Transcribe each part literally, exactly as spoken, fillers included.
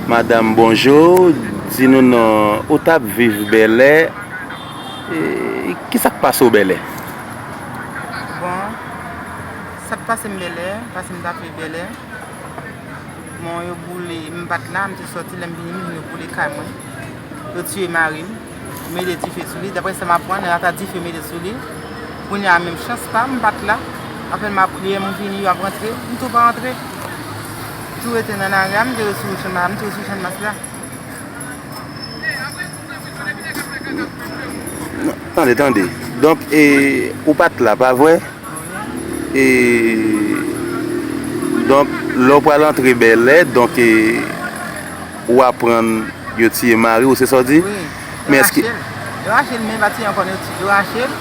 Madanm, bonjou. Di nou non, ou t ap viv Bèlè. E, ki sa k pase w Bèlè? Bon, sa k pase m Bèlè, pase m t ap viv Bèlè. Bon, yo boule, m pa t la, m te sòti, lè m vini, m vin yo boule kay mwen. Yo tiye mari m, yo mete dife sou li. Daprè sa m aprann, yo ata dife mete sou li. Kounye a menm chans pa m, m pa t la. Apèn m ap priye, m vini, yo ap rantre, m tou pa rantre. M tou rete nan lari a, m te rete sou Channmas, m te rete sou Channmas la. Tande, tande. Donk, e, ou pa t la, pa vre? E, donk, lè w pral antre Bèlè, donk, e, ou aprann yo tiye mari w, se sa w di? Wi, yo rache l. Yo rache l, men pa tiye ankò, yo ti-, yo rache l.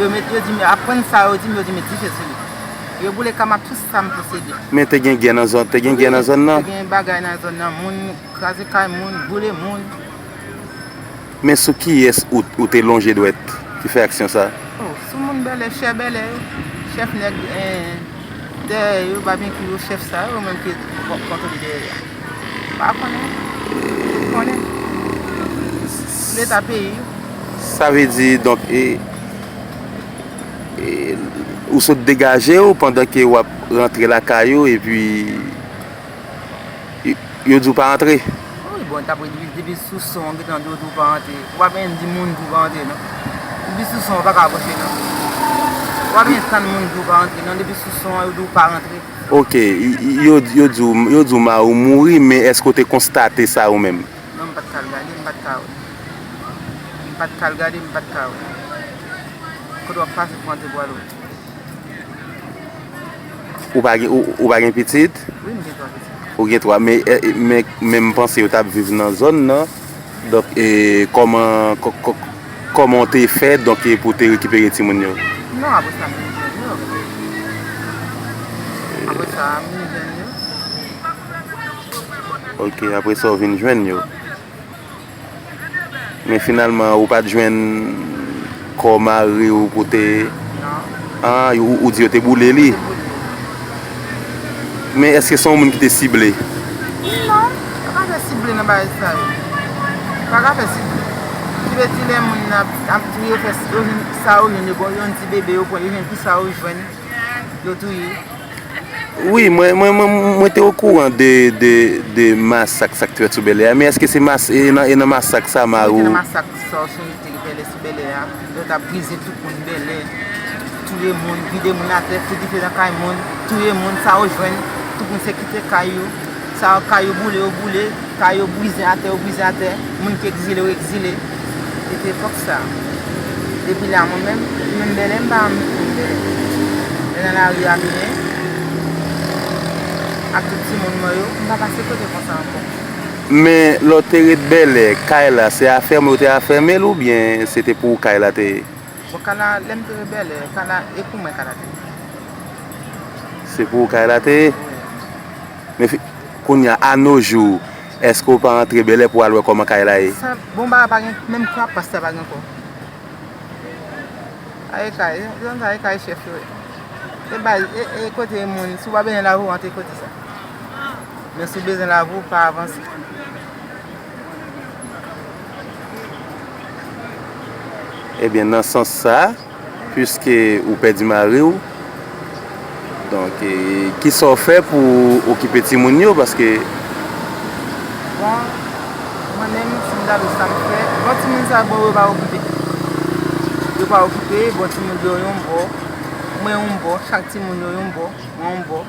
Yo met, yo di, aprann sa yo di m, yo di met dife sou li. Yo boule kay m ak tout sa m posede. Men te gen gè nan zòn, te gen gè nan zòn nan? Te gen bagay nan zòn nan, moun kraze kay moun, boule moun. Men sou kiyès ou, ou te lonje dwèt ki fè aksyon sa? Oh, sou moun Bèlè, chè Bèlè yo. Chèf nèg, eh, dèyè yo, babenkyou yo, chèf sa yo menm ki kon-, kontwole dèyè a. Pa konnen. Konnen. Leta peyi yo. Sa vle di, donk, e, e, ou sot degaje w pandan ke w ap rantre lakay ou, epi yo, yo di w pa antre? Wi, bon, ta pou di depi sou son, gentan di w di w pa antre. Ou pa byen di moun di w pa antre, non. Depi sou son, ou pa ka apwoche, non. Ou pa byen tann moun di w pa antre, non. Depi sou son an, yo di w pa rantre. Ok, y-, y-, yo, yo di w, yo di w mari w mouri, men èske w te konstate sa ou menm? Non, m pa t ka al gade, m pa t ka wè. M pa t ka al gade, m pa t ka wè. Kote w ap pase pou antre pou al wè. Ou pa gen, ou, ou pa gen pitit? Wi, m gen twa pitit. Ou gen twa, men, eh, men, men m panse yo t ap viv nan zòn nan. Donk, e, kòman, kò-, kò-, kòman w te fè, donk, e, pou w te rekipere timoun yo? Non, apre sa, m vin jwenn yo. Apre sa, m vin jwenn yo. Ok, apre sa, w vin jwenn yo. Men finalman, ou pa t jwenn kò mari w pou te... Non. Ah, ou, ou di yo te boule li? Te boule. Men èske se yon moun ki te sible? Non, pa ka fè sible nan bagay sa yo. Pa ka fè sible. Ki vle di lè moun nan ap, ap touye, yo fè, yo jwenn sa yo jwenn, yo bon, yo jwenn ti bebe, yo pran, yo jwenn ki sa yo jwenn, yo touye. Wi, mwen, mwen, mwen, mwen te okouran de, de, de masak sa k te fèt sou Bèlè a, men èske se mas-, e nan, e nan masak sa, mari w? Wi, nan masak sa yo sou te fè lè sou Bèlè a, yo t ap brize tout moun Bèlè, touye moun, vide moun atè, fout dife nan kay moun, touye moun, sa yo jwenn, tout moun se kite kay yo, sa yo kay yo boule, yo boule, kay yo brize atè, yo brize atè, moun ki egzile, yo egzile. Se te epòk sa. Depi la, mwen menm, menm Bèlè, m pa janm vin Bèlè. Men nan lari a m ye, ak tout timoun mwen yo, m pa pase kote konsa ankò. Men lè w te ret Bèlè, kay la, se afèmen w te afèmen l oubyen se te pou ou kay la te ye? Bon, kay la, lè m te ret Bèlè, kay la, e pou mwen kay la te ye. Se pou ou kay la te ye? Men fi-, kounye a, anojou, èske w pa antre Bèlè pou w al wè kòman kay la ye? Sa, bon, bagay pa gen, menm kò ap pase pa gen kò. Ay kay, zòn sa e kay chèf yo ye. E bay, e, e kote moun, si w pa bezwen lavi w antre kote sa. Men si w bezwen lavi w, pa avanse. Ebyen, nan sans sa, piske ou pèdi mari w, donk, e, kisa w fè pou w okipe timoun yo? Paske... Bon, mwen menm, si m ta di sa m fè, bon, timoun sa, bon, yo pa okipe. Yo pa okipe, bon, timoun yo yon bò, mwen yon bò, chak timoun yo yon bò, mwen yon bò.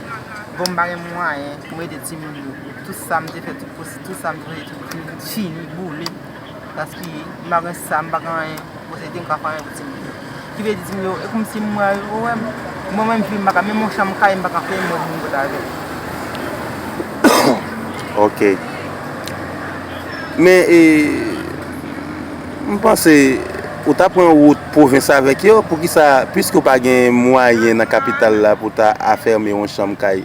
Bon, m pa gen mwayen pou m ede timoun yo. Tout sa m te fè, tout posi-, tout sa m te fè, tout fini, fini, boule, gaspiye. M pa gen sa, m pa gen anyen. Posede, m ka fè anyen pou timoun yo. Ki vle di timoun yo, e kòmsi m wè yo, yo wè m. Mwen menm, fi m pa ka, menm yon chanm kay, m pa ka fè, m wè moun kote avè m. Ok. Men, e, m panse ou ta pran wout pwovens avèk yo, poukisa, piske w pa gen mwayen nan kapital la pou ta afèmen yon chanm kay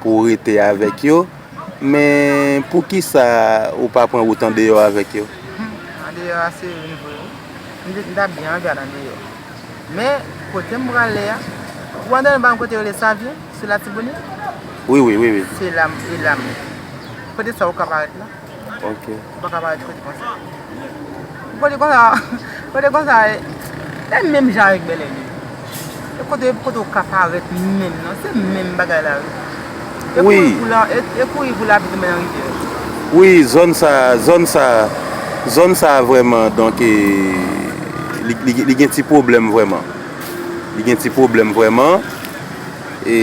pou w rete avèk yo, men poukisa ou pa pran wout andeyò avèk yo? Hmm, andeyò a se vre, wi. M te, m ta byen anvi al andeyò. Men, kote m prale a, ou antre nan kote yo rele Savyen, se Latibonit? Wi, wi, wi, wi. Se la m, e la m. Kote sa ou ka parèt la? Ok. Ou pa ka parèt kote konsa. Kote konsa, kote konsa, e, e menm jan avèk Bèlè li. E kote, kote w ka parèt menm nan, se menm bagay la wi. E kouri pou la, e, e kouri pou lavi tonbe nan rivyè. Wi, zòn sa, zòn sa, zòn sa vrèman, donk, e, li, li, li gen ti pwoblèm vrèman. Li gen ti pwoblèm vrèman. E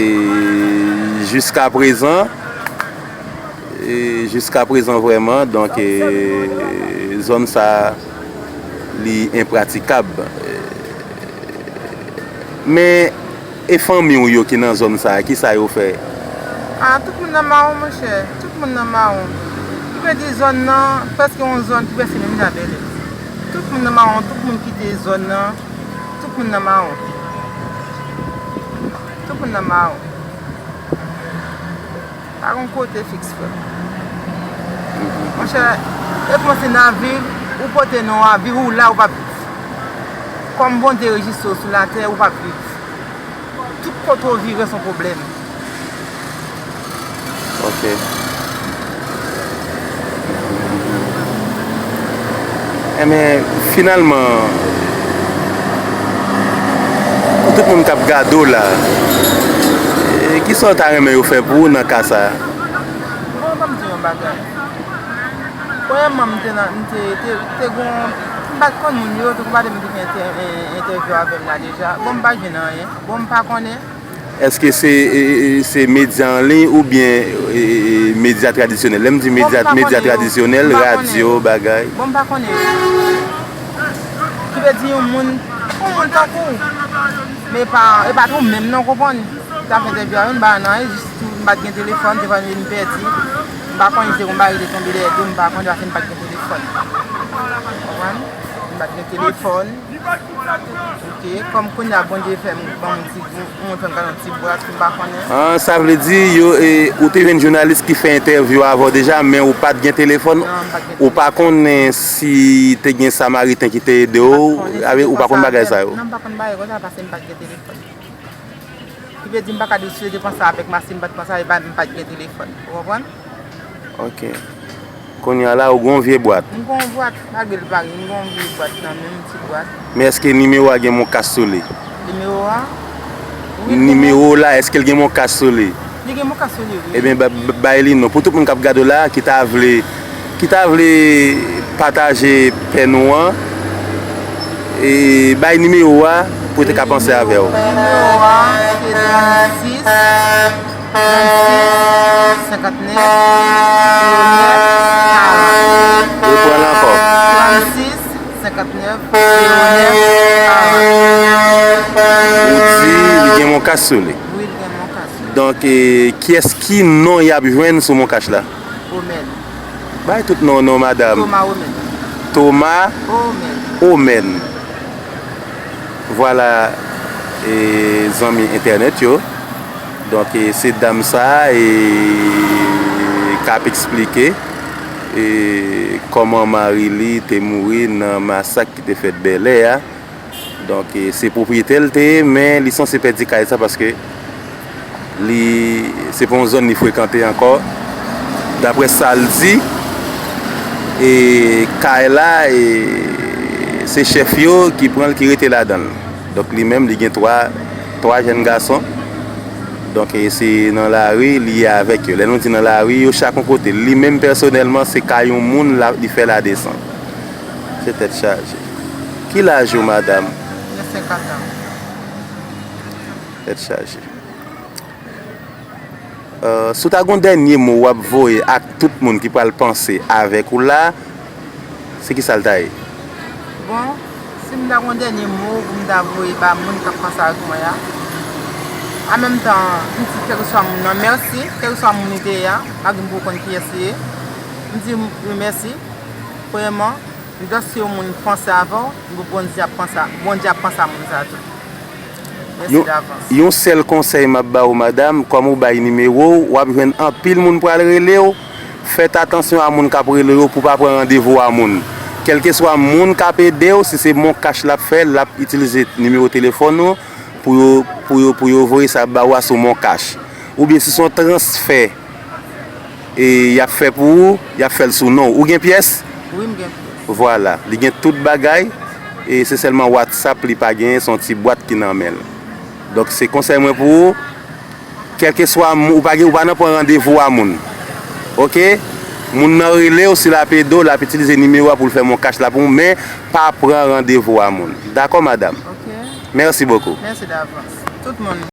jiska prezan, e jiska prezan vrèman, donk, e, zòn sa, li enpratikab. Men, e fanmi w yo ki nan zòn sa, kisa yo fè? Ah, tout moun nan mawon, monchè. Tout moun nan mawon. Ki vle di zòn nan, prèske yon zòn ki prèske menm jan Bèlè. Tout moun nan mawon, tout moun kite zòn nan. Tout moun nan mawon. Tout moun nan mawon. Pa gon kote fiks, frè m. Monchè, e kòmanse nan viv, ou pote non a viv, ou la, ou p ap viv. Kòm Bondye rejistre w sou latè, ou p ap viv. Tout kote w vire, se yon pwoblèm. Ok. Enben, finalman, pou tout moun k ap gade w la, e, kisa w ta renmen yo fè pou ou nan ka sa a? Bon, ban m di yon bagay. Premyèman, m te nan, m te, te, te gon, m pa t konn moun yo, te gon pa de moun ki fè entè-, en-, entèvyou avè m la deja. Bon, m pa jwenn anyen. Bon, m pa konnen. Èske se, e, e, se medya an liy oubyen, e, e, medya tradisyonèl? Lè m di medya, medya tradisyonèl, radyo, bagay. Bon, m pa konnen. Ki vle di yon moun, yon moun tankou w. Men e pa, e pa tou menm non, w konprann. T ap entèvyou avè m, m pa nan anyen, jis tou m pa t gen telefòn, telefòn vin pèdi. M pa konnen si se yon bagay ki te tonbe dèyè do m, m pa konnen, paske m pa t gen telefòn. Konprann? M pa t gen telefòn. Ok, kòm kounye a Bondye fè m, ban m ti, m, m fè m gade yon ti bwat, m pa konnen. Ah, sa vle di, yo, e, ou te jwenn jounalis ki fè entèvyou avè w deja, men ou pa t gen telefòn, ou pa konnen si te gen Samariten ki te ede w, ou pa konn bagay sa yo? Non, m pa konn bagay konsa, paske m pa t gen telefòn. Ki vle di m pa ka di si yo te panse avèk m, si m pa t panse avèk, m pa t gen telefòn. Ou konprann? Ok. Kounye a la, ou gen yon vye bwat. M gen yon bwat, malgre l pa gen, m gen yon vye bwat nan men m, yon ti bwat. Men èske nimewo a gen monkas sou li? Nimewo a? Nimewo w la, èske l gen monkas sou li? Li gen monkas sou li, wi. Ebyen, ba-, ba-, bay li non. Pou tout moun k ap gade w la, ki ta vle, ki ta vle pataje pèn ou an, e bay nimewo a pou yo te ka panse avè w. Nimewo a, se trannsis, trannsis, senkantnèf, zewo nèf, karant. Repran l ankò. Trannsis, senkantnèf, zewo nèf, karant. Ou di li gen monkas sou li. Wi, li gen monkas sou li. Donk, e, kiyès, ki non y ap jwenn sou monkas la? Omèn. Bay tout non, non, madanm. Toma Omèn. Toma Omèn. Vwala, e, zanmi entènèt yo. Donk, e, se dam sa a, e, k ap eksplike, e, kòman mari li te mouri nan masak ki te fèt Bèlè a. Donk, e, se pwopriyetè l te ye, men li sanse pèdi kay sa paske li, se pa yon zòn li frekante ankò. Daprè sa l di, e, kay la, e, se chèf yo ki pran l, ki rete ladan l. Donk, li menm, li gen twa, twa jèn gason. Donk, e, se nan lari li ye avèk yo. Lè nou di nan lari, yo chak yon kote. Li menm, pèsonèlman, se kay yon moun la, li fè ladesann. Se tèt chaje. Ki laj ou, madanm? Mwen senkant an. Tèt chaje. Euh, si w ta gen yon dènye mo w ap voye ak tout moun ki pral panse avèk ou la, se kisa l ta ye? Bon, si m ta gen yon dènye mo pou m ta voye ba moun k ap panse avèk mwen an, an menm tan, m di kèlkeswa moun nan mèsi, kèlkeswa moun li te ye a, malgre m poko konn kiyès li ye, m di yo mèsi. Premyèman, m dwe si yon moun panse avè w, Bondye ap panse a, Bondye ap panse a moun sa a tou. Mèsi davans. Yon sèl konsèy m ap ba ou, madanm, kòm ou bay nimewo w, w ap jwenn anpil moun pral rele w. Fèt atansyon a moun k ap rele w pou w pa pran randevou a moun. Kèlkeswa moun k ap ede w, si se Mon Cash l ap fè, l ap itilize nimewo telefòn ou pou yo, pou yo, pou yo voye sa ba ou a sou Mon Cash. Oubyen si se yon transfè, e y ap fè pou ou, y ap fè l sou non w. Ou gen pyès? Wi, m gen pyès. Vwala, li gen tout bagay. E se sèlman WhatsApp li pa genyen, se yon ti bwat ki nan men l. Donk se konsèy mwen pou ou, kèlkeswa ou pa gen, ou pa nan pran randevou a moun. Oke? Moun nan rele w, si l ap ede w, l ap itilize nimewo a pou l fè mon kach la pou ou, men pa pran randevou a moun. Dakò, madanm? Ok. Mèsi bokou. Mèsi davans. Tout moun.